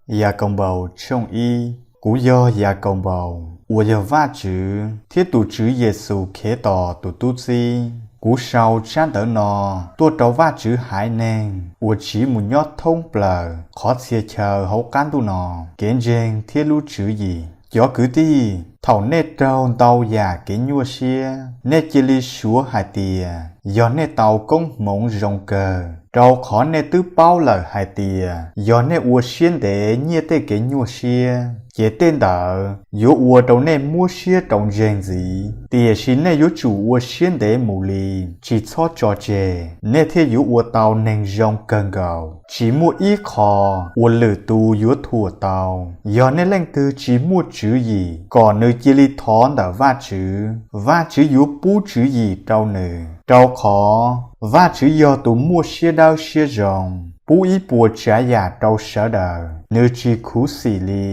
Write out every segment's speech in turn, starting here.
Yakaunpaus tshooj ib. Kuv yog Yakaunpaus, uas yog Vajtswv thiab tus Tswv Yexus Khetos tus tub txib. Kuv sau tsab ntawv no tuaj rau Vajtswv haiv neeg uas tsiv mus nyob thoob plaws qhov txhia chaw hauv qab ntuj no, kev ntseeg thiab lub tswv yim. Cov kwv tij, thaum nej raug ntau yam kev nyuaj siab, nej cia li suav hais tias yog nej tau koob hmoov zoo kawg, rau qhov nej twb paub lawm hais tias yog nej ua siab ntev nyiaj tej kev nyuaj siab, ces tej ntawd yuav ua rau nej muab siab rau ntseeg ntxiv. Tiam sis nej yuav tsum ua siab ntev mus li, tsis txhob tso tseg, nej thiaj yuav ua tau neeg zoo kawg nkaus. Tsis muaj ib qho uas lwm tus yuav thuam tau. Yog nej leej twg tsis muaj tswv yim, kom nws cia li thov ntawm Vajtswv, Vajtswv yuav pub tswv yim rau nws. Rau qhov Vajtswv yog tus muaj siab dawb siab zoo, pub ib puas tsav yam rau sawv daws, nws tsis khuv xim li.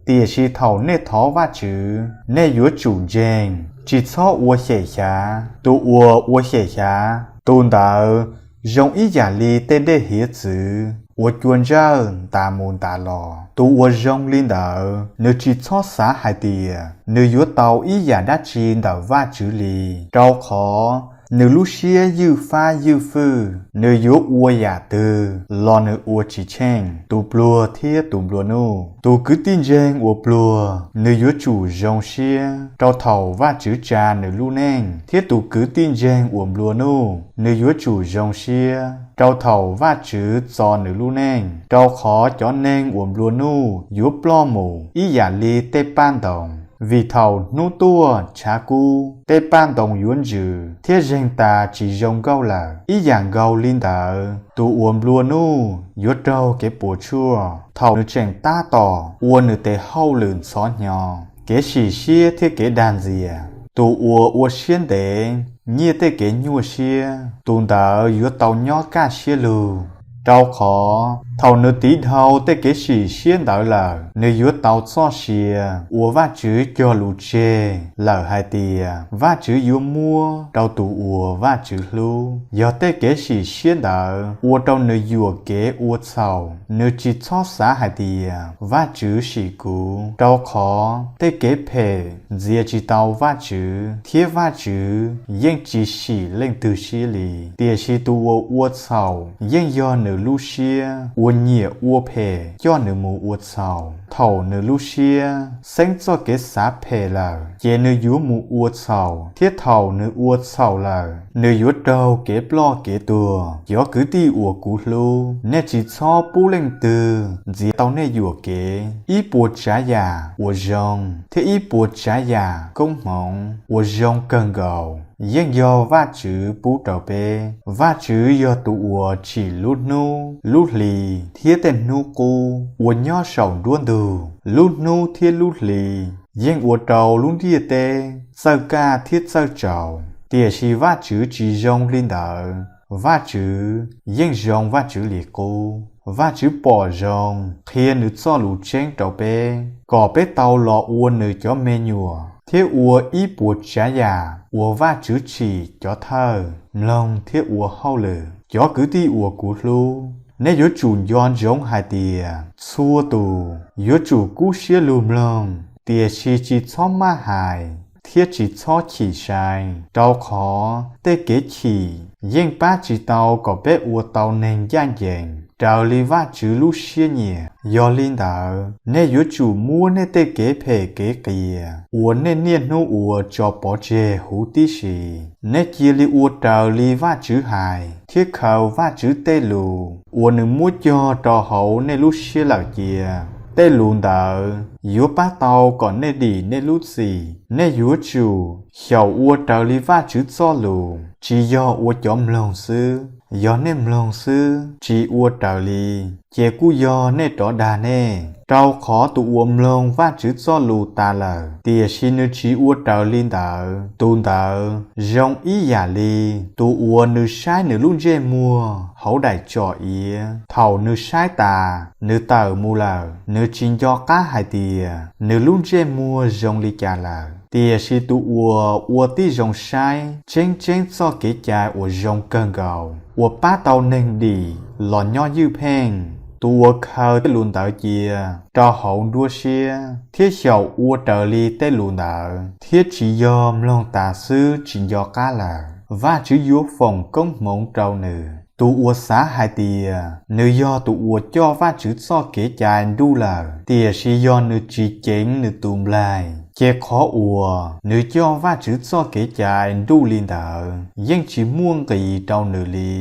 Tiam sis thaum nej thov Vajtswv, nej yuav tsum ntseeg, tsis txhob ua xyem xyav. Tus uas ua xyem xyav, tus ntawd zoo ib yam li tej dej hiav txwv uas cua ntsawj ntas mus ntas los. Tus uas zoo li ntawd, nws tsis txhob xav hais tias nws yuav tau ib yam dab tsi ntawm Vajtswv li, rau qhov nws lub siab ywj fab ywj fwj, nws yuav ua yam twg los nws ua tsis tsheej tus pluag thiab tus nplua nuj. Tus kwv tij ntseeg uas pluag, nws yuav tsum zoo siab rau thaum Vajtswv tsa nws lub neej, thiab tus kwv tij ntseeg uas nplua nuj, nws yuav tsum zoo siab rau thaum Vajtswv txo nws lub neej. Rau qhov cov neeg uas nplua nuj yuav ploj mus ib yam li tej paj ntoos, vim thaum hnub tuaj tshav kub, tej paj ntoos yuav ntsws thiab zeeg tas tsis zoo nkauj lawm. Ib yam nkaus li ntawd, tus uas nplua nuj yuav raug kev puas tsuaj thaum nws tseem tab tom ua nws tes hauj lwm ntxhov hnyo, kev sim siab thiab kev dag ntxias. Tus uas ua siab ntev nyiaj tej kev nyuaj siab, tus ntawd yuav tau nyob kaj siab lug, rau qhov thaum nws tiv dhau tej kev sim siab ntawd lawm, nws yuav tau txoj sia ua Vajtswv cog lus tseg lawm hais tias Vajtswv yuav muab rau tus uas Vajtswv hlub. Yog tej kev sim siab ntawd ua rau nws yuam kev ua txhaum, nws tsis txhob xav hais tias Vajtswv sim kuv, rau qhov tej kev phem ntxias tsis tau Vajtswv, thiab Vajtswv yeej tsis sim leej twg siab li. Tiam sis tus uas ua txhaum yeej yog nws lub siab uas nyiam ua phem coj nws mus ua txhaum. Thaum nws lub siab xeeb txoj kev xav phem lawm, ces nws yuav mus ua txhaum, thiab thaum nws ua txhaum lawm, nws yuav raug kev ploj kev tuag. Cov kwv tij uas kuv hlub, nej tsis txhob pub leej twg ntxias tau nej yuam kev. Ib puas tsav yam uas zoo thiab ib puas tsav yam koob hmoov uas zoo kawg nkaus yeej yog Vajtswv pub rau peb. Vajtswv yog tus uas tsim lub hnub, lub hli thiab tej hnub qub uas nyob saum nruab ntug. Lub hnub thiab lub hli yeej ua rau lub ntiaj teb txawj kaj thiab txawj tsaus, tiam sis Vajtswv tsis zoo li ntawd. Vajtswv yeej zoo Vajtswv li qub. Vajtswv pom zoo qhia nws txoj lus tseeb rau peb, kom peb tau los ua nws cov me nyuam thiab ua ib puas tsav yam uas Vajtswv tsim cov thawj mloog thiab ua hauj lwm. Cov kwv tij uas kuv hlub, nej yuav tsum nco ntsoov hais tias txhua tus yuav tsum kub siab lug mloog, tiam sis tsis txhob maj hais thiab tsis txhob chim sai, rau qhov tej kev chim yeej pab tsis tau kom peb ua tau neeg ncaj ncees raws li Vajtswv lub siab nyiam. Yog li ntawd, nej yuav tsum muab nej tej kev phem kev qias uas nej niaj hnub ua tso pov tseg huv tib si. Nej cia li ua raws li Vajtswv hais thiab khaws Vajtswv tej lus uas nws muab cog rau hauv nej lub siab lawm cia. Tej lus ntawd yuav pab tau kom nej dim nej lub txim. Nej yuav tsum xyaum ua raws li Vajtswv txoj lus, tsis yog ua cov mloog xwb. Yog nej mloog xwb tsis ua raws li, ces kuj yog nej rov dag nej. Rau qhov tus uas mloog Vajtswv txoj lus tas lawm, tiam sis nws tsis ua raws li ntawd, tus ntawd zoo ib yam li tus uas nws saib nws lub ntsej muag hauv daim tsom iav. Thaum nws saib tas, nws tawm mus lawm, nws tsis nco qab hais tias nws lub ntsej muag zoo li cas lawm. Tiam sis tus uas ua tib zoo saib tseeb tseeb txoj kev cai uas zoo kawg nkaus uas pab tau neeg dim los nyob ywj pheej, Tus uas khaws tej lus ntawd cia rau hauv nruab siab thiab xyaum ua raws li tej lus ntawd, thiab tsis yog mloog tas xwb tsis nco qab lawm, Vajtswv yuav foom koob hmoov rau nws. Tus uas xav hais tias nws yog tus uas coj Vajtswv txoj kev cai nruj lawm, tiam sis yog nws tsis ceev nws tus nplaig, ces qhov uas nws coj Vajtswv txoj kev cai nruj li ntawd yeej tsis muaj nqis rau nws li.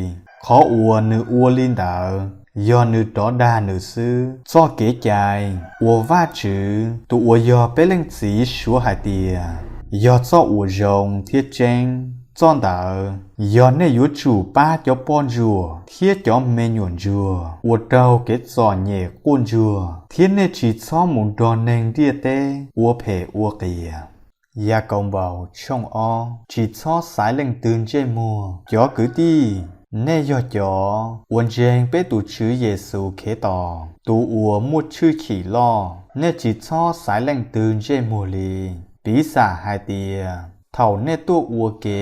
Qhov uas nws ua li ntawd yog nws rov dag nws xwb. Txoj kev cai uas Vajtswv tus uas yog peb Leej Txiv suav hais tias yog txoj uas zoo thiab tseeb, txoj ntawd yog nej yuav tsum pab cov poj ntsuam thiab cov me nyuam ntsuag uas raug kev txom nyem quaj ntsuag, thiab nej tsis txhob mus nrog neeg ntiaj teb ua phem ua qias. Yakaunpaus tshooj ob. Tsis txhob xaiv leej twg ntsej muag. Cov kwv tij, nej yog cov uas ntseeg peb tus Tswv Yexus Khetos, tus uas muaj tshwj chim loj, nej tsis txhob xaiv leej twg ntsej muag li. Piv xam hais tias thaum nej tuaj ua ke,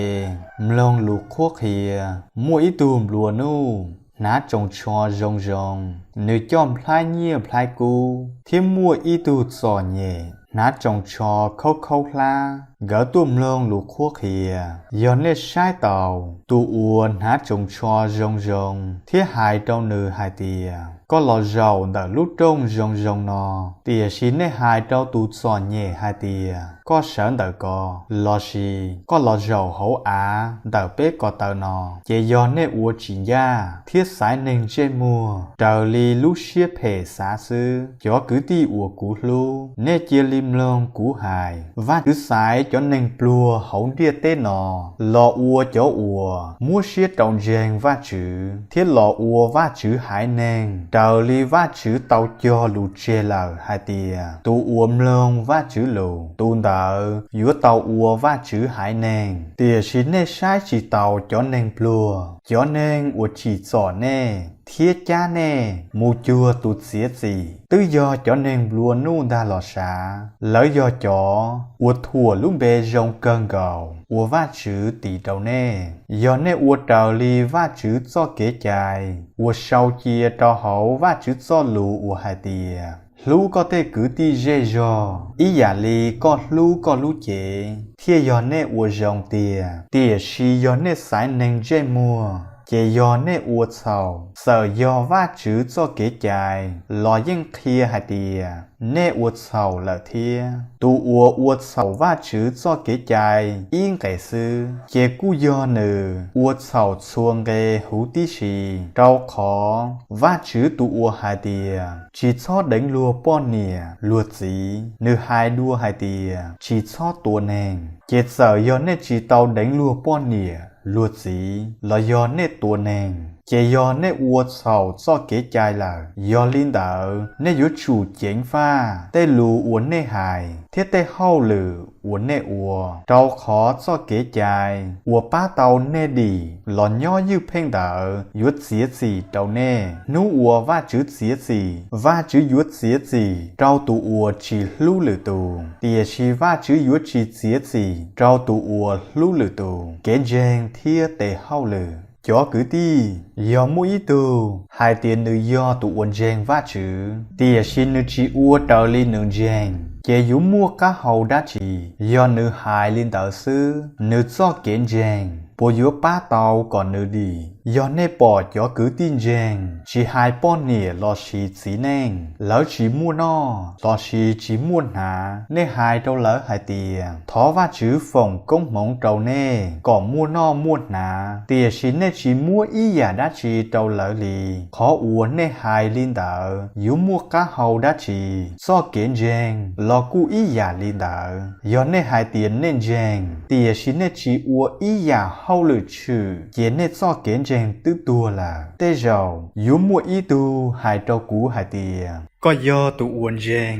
mloog lus qhuab qhia, muaj ib tug nplua nuj hnav tsoos tsho zoo zoo, nws coj nplhaib nyiaj nplhaib kub, thiab muaj ib tug txom nyem hnav tsoos tsho khaub khaub hlab, nkawd tuaj mloog lus qhuab qhia. Yog nej saib taus tus uas hnav tsoos tsho zoo zoo thiab hais rau nws hais tias, koj los zaum ntawm lub rooj zoo zoo no, tiam sis nej hais rau tus txom nyem hais tias, koj sawv ntawm ko, lossis koj los zaum hauv av ntawm peb ko taw no, ces yog nej ua tsis ncaj thiab xaiv neeg ntsej muag raws li lub siab phem xav xwb. Cov kwv tij uas kuv hlub, nej cia li mloog kuv hais. Vajtswv xaiv cov neeg pluag hauv ntiaj teb no los ua cov uas muab siab rau ntseeg Vajtswv thiab los ua Vajtswv haiv neeg, raws li Vajtswv tau cog lus tseg lawm hais tias, tus uas mloog Vajtswv lus, tus ntawd yuav tau ua Vajtswv haiv neeg. Tiam sis nej saib tsis taus cov neeg pluag, cov neeg uas tsim txom nej thiab cab nej mus cuag tus txiav txim, twb yog cov neeg nplua nuj ntag los sav. Lawv yog cov uas thuam lub npe zoo kawg nkaus uas Vajtswv tis rau nej. Yog nej ua raws li Vajtswv txoj kev cai uas sau cia rau hauv Vajtswv Txojlus uas hais tias, hlub koj tej kwv tij zej zog ib yam li koj hlub koj lub cev, thiaj yog nej ua zoo tiag. Tiam sis yog nej xaiv neeg ntsej muag, ces yog nej ua txhaum. Txawm yog Vajtswv txoj kev cai los yeej qhia hais tias nej ua txhaum lawm thiab. Tus uas ua txhaum Vajtswv txoj kev cai ib nqe xwb, ces kuj yog nws ua txhaum txhua nqe huv tib si, rau qhov Vajtswv tus uas hais tias, tsis txhob deev luag poj niam luag txiv, nws hais dua hais tias, tsis txhob tua neeg. Ces txawm yog nej tsis tau deev luag poj niam luag txiv los yog nej tua neeg, ces yog nej ua txhaum txoj kev cai lawm. Yog li ntawd, nej yuav tsum ceev faj tej lus uas nej hais thiab tej hauj lwm uas nej ua, rau qhov txoj kev cai uas pab tau nej dim los nyob ywj pheej ntawd yuav txiav txim rau nej. Hnub uas Vajtswv txiav txim, Vajtswv yuav txiav txim rau tus uas tsis hlub lwm tus, tiam sis Vajtswv yuav tsis txiav txim rau tus uas hlub lwm tus. Kev ntseeg thiab tes hauj lwm. Cov kwv tij, yog muaj ib tug hais tias nws yog tus uas ntseeg Vajtswv, tiam sis nws tsis ua raws li nws ntseeg, ces yuav muaj qab hau dab tsi? Yog nws hais li ntawd xwb, nws txoj kev ntseeg puas yuav pab tau kom nws dim? Yog nej pom cov kwv tij ntseeg tsis hais poj niam lossis txiv neej, lawv tsis muaj noj lossis tsis muaj hnav, nej hais rau lawv hais tias, thov Vajtswv foom koob hmoov rau nej kom muaj noj muaj hnav, tiam sis nej tsis muab ib yam dab tsi rau lawv li. Qhov uas nej hais li ntawd yuav muaj qab hau dab tsi? Txoj kev ntseeg los kuj ib yam li ntawd. Yog nej hais tias nej ntseeg, tiam sis nej tsis ua ib yam hauj lwm tshwm, ces nej txoj kev ntseeg twb tuag lawm. Tej zaum yuav muaj ib tug hais rau kuv hais tias, koj yog tus uas ntseeg,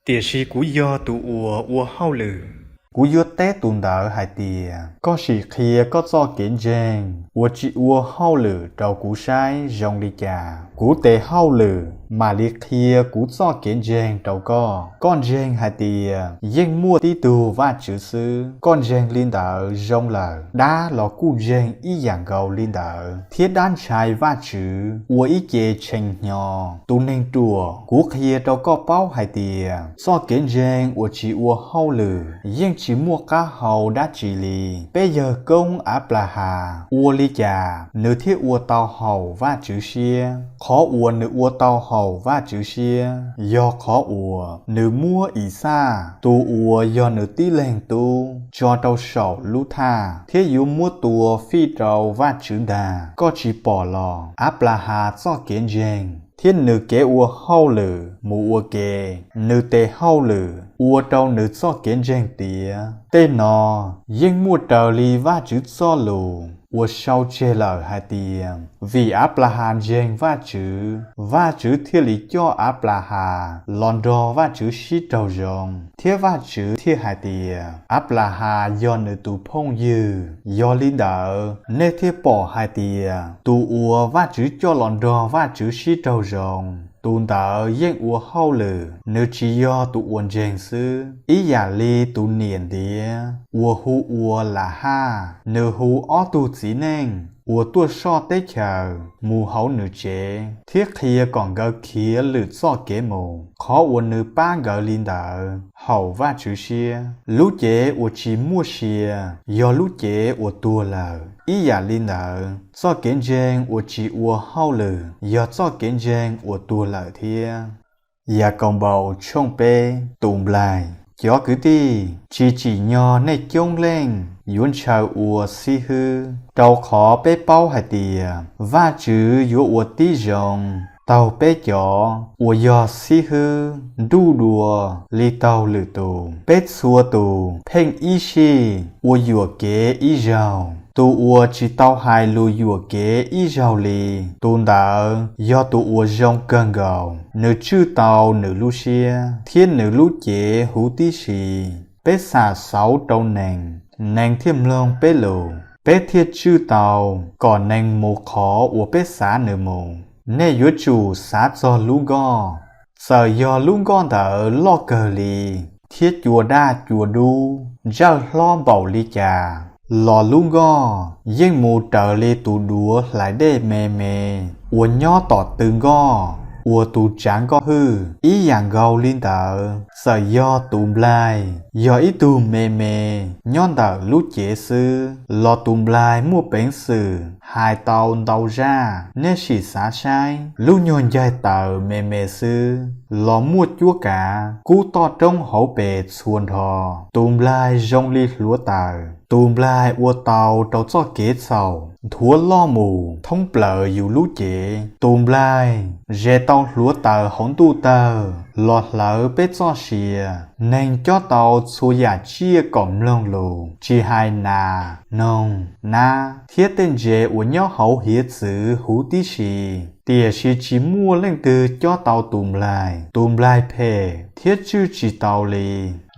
tiam sis kuv yog tus uas ua hauj lwm. Kuv yuav teb tus ntawd hais tias, koj sim qhia koj txoj kev ntseeg uas tsis ua hauj lwm rau kuv saib zoo li cas. Kuv tes hauj lwm mam li qhia kuv txoj kev ntseeg rau koj. Koj ntseeg hais tias yeej muaj tib tug Vajtswv xwb, koj ntseeg li ntawd zoo lawm. Dab los kuj ntseeg ib yam nkaus li ntawd, thiab dab ntshai Vajtswv ua ib ce tshee hnyo. Tus neeg ruam, kuv qhia rau koj paub hais tias txoj kev ntseeg uas tsis ua hauj lwm yeej tsis muaj qab hau dab tsi li. Peb yawg koob Anplahas ua li cas nws thiaj ua tau haum Vajtswv siab? Qhov uas nws ua tau haum Vajtswv siab yog qhov uas nws muab Ixaj, tus uas yog nws tib leeg tub, tso rau saum lub thaj thiab yuav muab tua fij rau Vajtswv ntag. Koj tsis pom los Anplahas txoj kev ntseeg thiab nws kev ua hauj lwm mus ua ke, nws tes hauj lwm ua rau nws txoj kev ntseeg tiav. Tej no yeej muaj raws li Vajtswv txoj lus uas sau tseg lawm hais tias, vim Anplahas ntseeg Vajtswv, Vajtswv thiaj li coj Anplahas los nrog Vajtswv sib raug zoo, thiab Vajtswv thiaj hais tias Anplahas yog nws tus phooj ywg. Yog li ntawd, nej thiaj pom hais tias tus uas Vajtswv coj los nrog Vajtswv sib raug zoo, tus ntawd yeej ua hauj lwm, nws tsis yog tus uas ntseeg xwb. Ib yam li tus niam ntiav uas hu ua Lahaj, nws hu ob tug txiv neej uas tuaj soj teb chaws mus hauv nws tsev thiab qhia kom nkawd khiav lwm txoj kev mus. Qhov uas nws pab nkawd li ntawd haum Vajtswv siab. Lub cev uas tsis muaj sia yog lub cev uas tuag lawm. Ib yam li ntawd, txoj kev ntseeg uas tsis ua hauj lwm yog txoj kev ntseeg uas tuag lawm thiab. Yakaunpaus tshooj peb. Tus nplaig. Cov kwv tij, tsis tsim nyog nej coob leej yuav ntshaw ua xib hwb, rau qhov peb paub hais tias Vajtswv yuav ua tib zoo taug peb cov uas yog xib hwb nruj dua li taug lwm tus. Peb txhua tus pheej ib sij ua yuam kev ib zaug. Tus uas tsis tau hais lus yuam kev ib zaug li, tus ntawd yog tus uas zoo kawg nkaus, nws tswj tau nws lub siab, thiab nws lub cev huv tib si. Peb xam xauv rau nees, nees thiaj mloog peb lus, peb thiaj tswj tau kom nees mus qhov uas peb xav nws mus. Nej yuav tsum xav txog lub nkoj, txawm yog lub nkoj ntawd loj kawg li thiab cua daj cua dub, ntsawj hlob npaum li cas los lub nkoj yeej mus raws li tus duav hlais dej me me uas nyob tom tw nkoj uas tus tsav nkoj hwj. Ib yam nkaus li ntawd, txawm yog tus nplaig yog ib tug me me nyob ntawm lub cev xwb los tus nplaig muaj peev xwm hais tau ntau zaj. Nej sim xav saib, lub nyuag ncaig taws me me xwb los muaj cuab kav kub toj roob hauv pes txhua nrho. Tus nplaig zoo li hluav taws, tus nplaig ua tau rau txoj kev txhaum nthuav loj mus thoob plaws yus lub cev. Tus nplaig ze tau hluav taws hauv ntuj tawg los hlawv peb txoj sia. Neeg cob tau txhua yam tsiaj kom mloog lus, tsis hais nas, noog, nab thiab tej ntses uas nyob hauv hiav txwv huv tib si, tiam sis tsis muaj leej twg cob tau tus nplaig. Tus nplaig phem thiab tswj tsis tau li,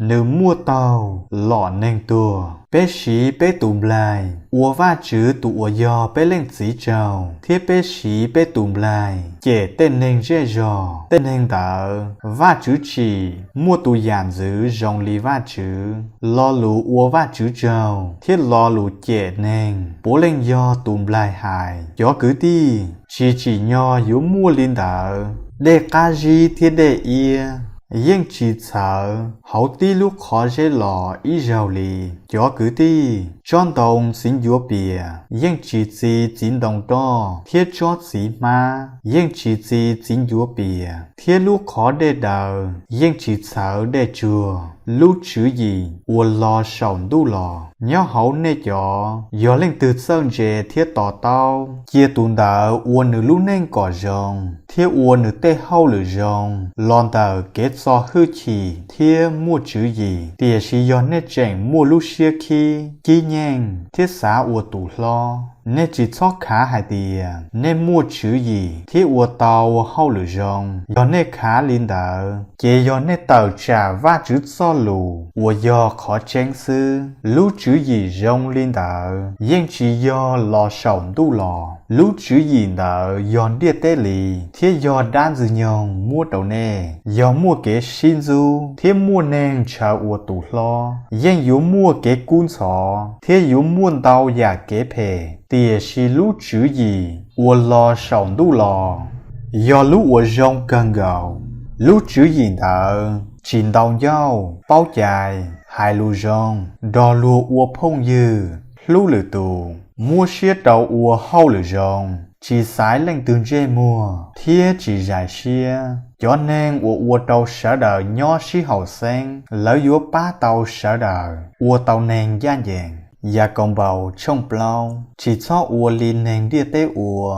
nws muaj taug lom neeg tuag. Peb siv peb tus nplaig ua Vajtswv tus uas yog peb Leej Txiv tsaug, thiab peb siv peb tus nplaig cem tej neeg zej zog. Tej neeg ntawd Vajtswv tsim muaj tus yam ntxwv zoo li Vajtswv. Lo lus ua Vajtswv tsaug thiab lo lus cem neeg puav leej yog tus nplaig hais. Cov kwv tij, tsis tsim nyog yuav muaj li ntawd. Dej qab zib thiab dej iab yeej tsis txhawv hauv tib lub qhov zeb los ib zaug li. Cov kwv tij, tsob ntoo txiv ncuav pias yeej tsis txi txiv ntoo roj, thiab tsob txiv hmab yeej tsis txi txiv ncuav pias, thiab lub qhov dej daws yeej tsis txhawv dej tsuag. Lub tswv yim uas los saum ntuj los nyob hauv nej cov. Yog leej twg txawj ntse thiab to taub, cia tus ntawd ua nws lub neej kom zoo thiab ua nws tej hauj lwm zoo los ntawm kev txo hwj chim thiab muaj tswv yim. Tiam sis yog nej tseem muaj lub siab khib, cib nyeej thiab xav ua tus hlob, Nej tsis txhob khav hais tias nej muaj tswv yim thiab ua tau hauj lwm zoo. Yog nej khav li ntawd, ces yog nej tawm tsam Vajtswv txoj lus uas yog qhov tseeb xwb. Lub tswv yim zoo li ntawd yeej tsis yog los saum ntuj los. Lub tswv yim ntawd yog ntiaj teb li, thiab yog dab Ntxwg nyoog muab rau nej. Yog muaj kev sib ntxub thiab muaj neeg ntshaw ua tus hlob, yeej yuav muaj kev kub ntxhov thiab yuav muaj ntau yam kev phem. Tiam sis lub tswv yim uas los saum ntuj los yog lub uas zoo kawg nkaus. Lub tswv yim ntawd tsis ntau ncauj, paub cai, hais lus zoo, nrog luag ua phooj ywg, hlub lwm tus, muab siab rau ua hauj lwm zoo, tsis xaiv leej twg ntsej muag thiab tsis zais siab. Cov neeg uas ua rau sawv daws nyob sib haum xeeb, lawv yuav pab tau sawv daws ua tau neeg ncaj ncees. Yakaunpaus tshooj plaub. Tsis txhob ua li neeg ntiaj teb ua.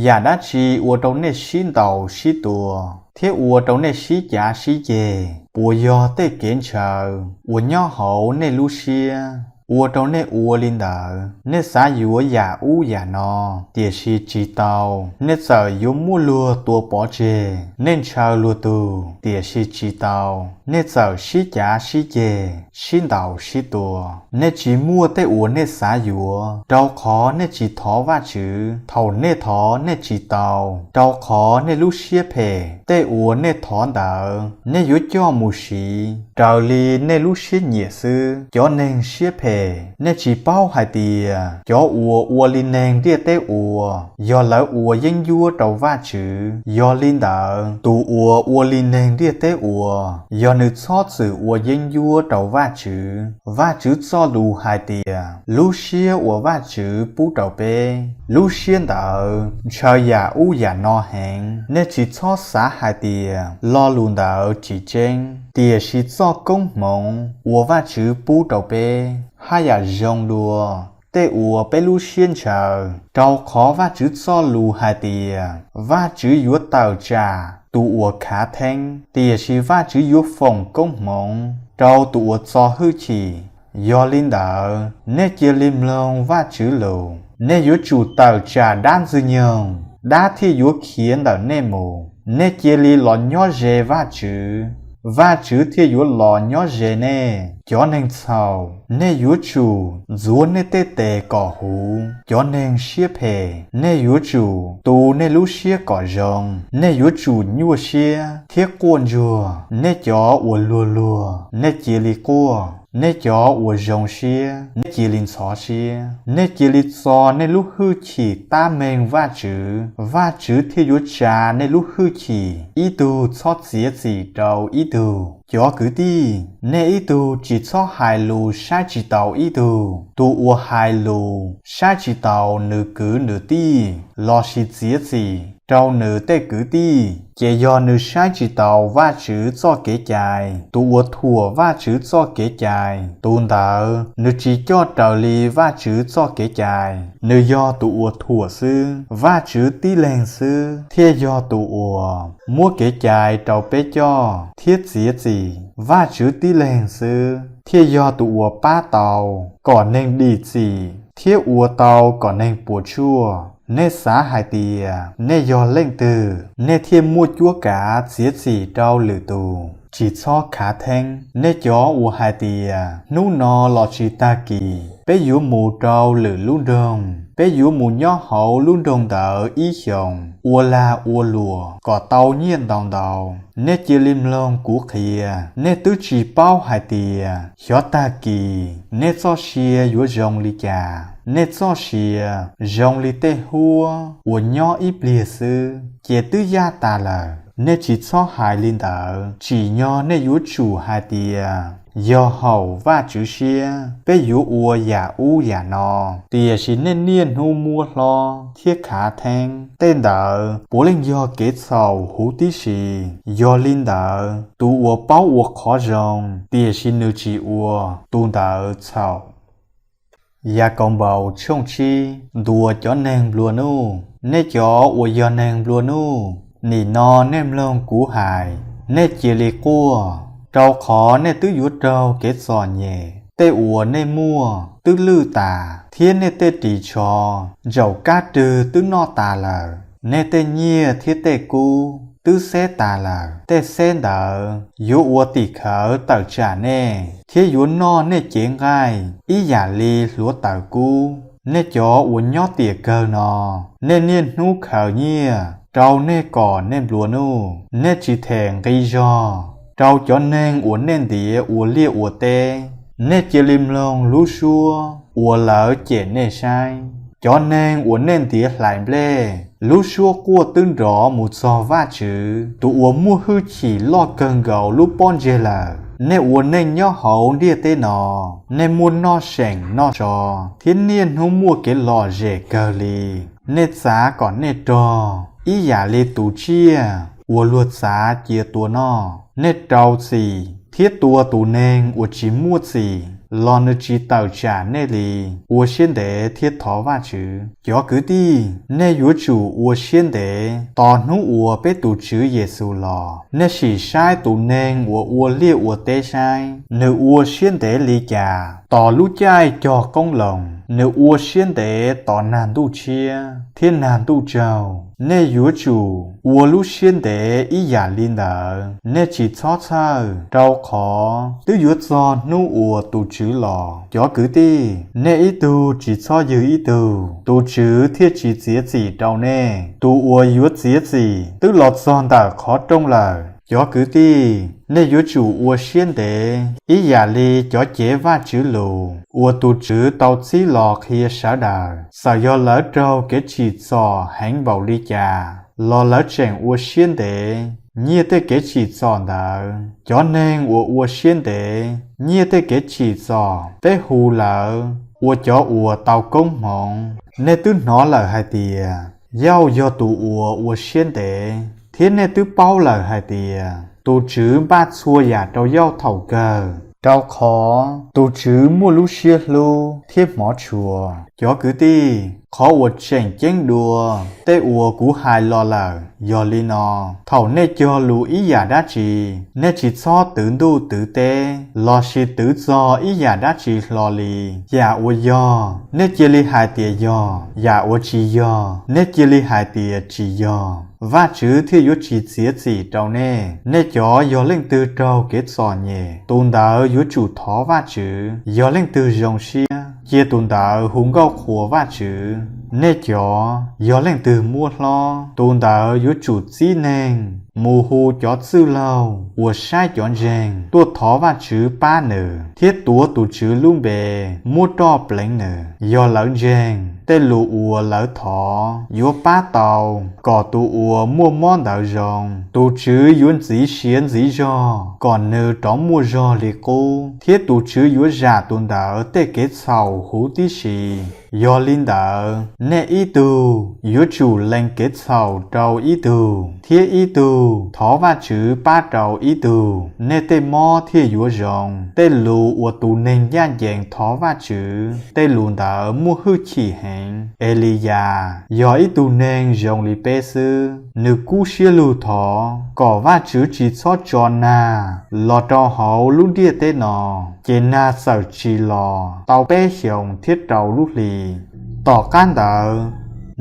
Yam dab tsi ua rau nej sib ntaus sib tua thiab ua rau nej sib cav sib ceg? Puas yog tej kev ntshaw uas nyob hauv nej lub siab ua rau nej ua li ntawd? Nej xav yuav yam ub yam no, tiam sis tsis tau. Nej txawm yuav muab luag tua pov tseg, nej ntshaw luag tug, tiam sis tsis tau. Nej txawm sib cav sib ceg, sib ntaus sib tua. Nej tsis muaj tej uas nej xav yuav, rau qhov nej tsis thov Vajtswv. Thaum nej thov nej tsis tau, rau qhov nej lub siab phem. Tej uas nej thov ntawd nej yuav coj mus siv raws li nej lub siab nyiam xwb. Cov neeg siab phem, nej tsis paub hais tias cov uas ua li neeg ntiaj teb ua, yog lawv ua yeeb ncuab rau Vajtswv? Yog li ntawd, tus uas ua li neeg ntiaj teb ua, yog nws txhob txwm ua yeeb ncuab rau Vajtswv. Vajtswv txoj lus hais tias, lub siab uas Vajtswv pub rau peb, lub siab ntawd ntshaw yam ub yam no heev. Nej tsis txhob xav hais tias lo lus ntawd tsis tseeb, tiam sis txoj koob hmoov uas Vajtswv pub rau peb haj yam zoo dua tej uas peb lub siab ntshaw, rau qhov Vajtswv txoj lus hais tias, Vajtswv yuav tawm tsam tus uas khav theeb, tiam sis Vajtswv yuav foom koob hmoov rau tus uas txo hwj chim. Yog li ntawd, nej cia li mloog Vajtswv lus. Nej yuav tsum tawm tsam dab Ntxwg nyoog, dab thiaj yuav khiav ntawm nej mus. Nej cia li los nyob ze Vajtswv, Vajtswv thiaj yuav los nyob ze nej. Cov neeg txhaum, nej yuav tsum ntxuav nej tej tes kom huv. Cov neeg siab phem, nej yuav tsum tu nej lub siab kom zoo. Nej yuav tsum nyuaj siab thiab quaj ntsuag. Nej cov uas luag luag, nej cia li quaj. Nej cov uas zoo siab, nej cia li ntxhov siab. Nej cia li txo nej lub hwj chim tab meeg Vajtswv, Vajtswv thiaj yuav tsa nej lub hwj chim. Ib tug txhob txiav txim rau ib tug. Cov kwv tij, nej ib tug tsis txhob hais lus saib tsis taus ib tug. Tus uas hais lus saib tsis taus nws kwv nws tij lossis txiav txim rau nws tej kwv tij, ces yog nws saib tsis taus Vajtswv txoj kev cai. Tus uas thuam Vajtswv txoj kev cai, tus ntawd nws tsis coj raws li Vajtswv txoj kev cai, nws yog tus uas thuam xwb. Vajtswv tib leeg xwb thiaj yog tus uas muab kev cai rau peb coj thiab txiav txim. Vajtswv tib leeg xwb thiaj yog tus uas pab tau kom neeg dim txim thiab ua tau kom neeg puas tsuaj. Nej xav hais tias nej yog leej twg, nej thiaj muaj cuab kav txiav txim rau lwm tus? Tsis txhob khav theeb, nej cov uas hais tias, hnub no lossis tag kis peb yuav mus rau lwm lub nroog, peb yuav mus nyob hauv lub nroog ntawd ib xyoos, ua lag ua luam kom tau nyiaj ntau ntau. Nej cia li mloog kuv qhia. Nej twb tsis paub hais tias xyov tag kis nej txoj sia yuav zoo li cas. Nej txoj sia zoo li tej huab uas nyob ib pliag xwb ces twb yaj tas lawm. Nej tsis txhob hais li ntawd, tsim nyog nej yuav tsum hais tias, yog haum Vajtswv siab peb yuav ua yam ub yam no. Tiam sis nej niaj hnub muab hlob thiab khav theeb, tej ntawd puav leej yog kev txhaum huv tib si. Yog li ntawd, tus uas paub ua qhov zoo tiam sis nws tsis ua, tus ntawd txhaum. Yakaunpaus tshooj tsib. Ntuas cov neeg nplua nuj. Nej cov uas yog neeg nplua nuj, nim no nej mloog kuv hais, nej cia li quaj, rau qhov nej twb yuav raug kev txom nyem. Tej uas nej muaj twb lwj tas, thiab nej tej ris tsho ntsaum kab rwg twb noj tas lawm. Nej tej nyiaj thiab tej kub twb xeb tas lawm. Tej xeb ntawd yuav ua tim khawv tawm tsam nej, thiab yuav noj nej cev nqaij ib yam li hluav taws kub. Nej cov uas nyob tiam kawg no, nej niaj hnub khaws nyiaj rau nej kom nej nplua nuj. Nej tsis them nqi zog rau cov neeg uas nej ntiav ua liaj ua teb. Nej cia li mloog lub suab uas lawv cem nej saib, cov neeg uas nej ntiav hlais nplej. Lub suab quaj twb nrov mus txog Vajtswv, tus uas muaj hwj chim loj kawg nkaus lub pob ntseg lawm. Nej ua neej nyob hauv ntiaj teb no, nej muaj noj seem noj so, thiab niaj hnub muaj kev lom zem kawg li. Nej txav kom nej rog ib yam li tus tsiaj uas luag txav cia tua noj. Nej rau txim thiab tua tus neeg uas tsis muaj txim los nws tsis tawm tsam nej li. Ua siab ntev thiab thov Vajtswv. Cov kwv tij, nej yuav tsum ua siab ntev tos hnub uas peb tus Tswv Yexus los. Nej sim saib tus neeg uas ua liaj ua teb saib, nws ua siab ntev li cas tos lub caij cog qoob loo. Nws ua siab ntev tos nag ntuj tshiab thiab nag ntuj tsaug. Nej yuav tsum ua lub siab ntev ib yam li ntawd. Nej tsis txhob txhawj, rau qhov twb yuav txog hnub uas tus Tswv los. Cov kwv tij, nej ib tug tsis txhob ywg ib tug, tus Tswv thiaj tsis txiav txim rau nej. Tus uas yuav txiav txim twb los txog ntawm qhov rooj lawm. Cov kwv tij, nej yuav tsum ua siab ntev ib yam li cov cev Vajtswv lus uas tus Tswv tau txib los qhia sawv daws. Txawm yog lawv raug kev tsim txom heev npaum li cas los lawv tseem ua siab ntev nyiaj tej kev tsim txom ntawd. Cov neeg uas ua siab ntev nyiaj tej kev tsim txom, peb hu lawv ua cov uas tau koob hmoov. Nej twb hnov lawm hais tias, Yauj yog tus uas ua siab ntev, thiab nej twb paub lawm hais tias tus Tswv npaj txhua yam rau Yauj thaum kawg, rau qhov tus Tswv muaj lub siab hlub thiab hmov tshua. Cov kwv tij, qhov uas tseem ceeb dua tej uas kuv hais los lawm yog li no: Thaum nej cog lus ib yam dab tsi, nej tsis txhob twv ntuj twv teb lossis twv txog ib yam dab tsi hlo li. Yam uas yog, nej cia li hais tias yog; yam uas tsis yog, nej cia li hais tias tsis yog, Vajtswv thiaj yuav tsis txiav txim rau nej. Nej cov yog leej twg raug kev txom nyem, tus ntawd yuav tsum thov Vajtswv. Yog leej twg zoo siab, cia tus ntawd hu nkauj qhuas Vajtswv. Nej cov yog leej twg muab hlob, tus ntawd yuav tsum txib neeg mus hu cov txwj laug uas saib cov ntseeg tuaj thov Vajtswv pab nws, thiab tuav tus Tswv lub npe muab roj pleev nws. Yog lawv ntseeg, tej lus uas lawv thov yuav pab tau kom tus uas muaj mob ntawd zoo. Tus Tswv yuav ntxiv siav ntxiv zog kom nws rov muaj zog li qub, thiab tus Tswv yuav zam tus ntawd tej kev txhaum huv tib si. Yog li ntawd, nej ib tug yuav tsum lees kev txhaum rau ib tug, thiab ib tug thov Vajtswv pab rau ib tug, nej tej mob thiaj yuav zoo. Tej lus uas tus neeg ncaj ncees thov Vajtswv, tej lus ntawd muaj hwj chim heev. Eliyas yog ib tug neeg zoo li peb xwb, nws kub siab lug thov kom Vajtswv tsis txhob tso nag los rau hauv lub ntiaj teb no. Ces nag txawm tsis los tau peb xyoos thiab rau lub hli. Tom qab ntawd,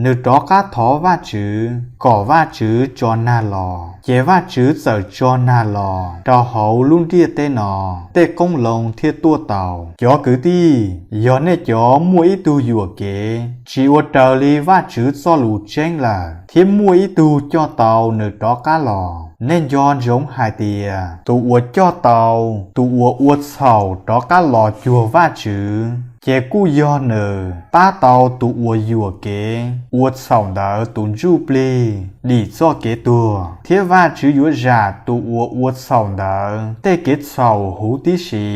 nws rov qab thov Vajtswv kom Vajtswv tso nag los, ces Vajtswv txawm tso nag los rau hauv lub ntiaj teb no, tej qoob loo thiaj tuaj tau. Cov kwv tij, yog nej cov muaj ib tug yuam kev, tsis ua raws li Vajtswv txoj lus tseeb lawm, thiab muaj ib tug coj tau nws rov qab los, nej nco ntsoov hais tias tus uas coj tau tus uas ua txhaum rov qab los cuag Vajtswv, ces kuj yog nws pab tau tus uas yuam kev ua txhaum ntawd tus ntsuj plig dim txoj kev tuag, thiab Vajtswv yuav zam tus uas ua txhaum ntawd tej kev txhaum huv tib si.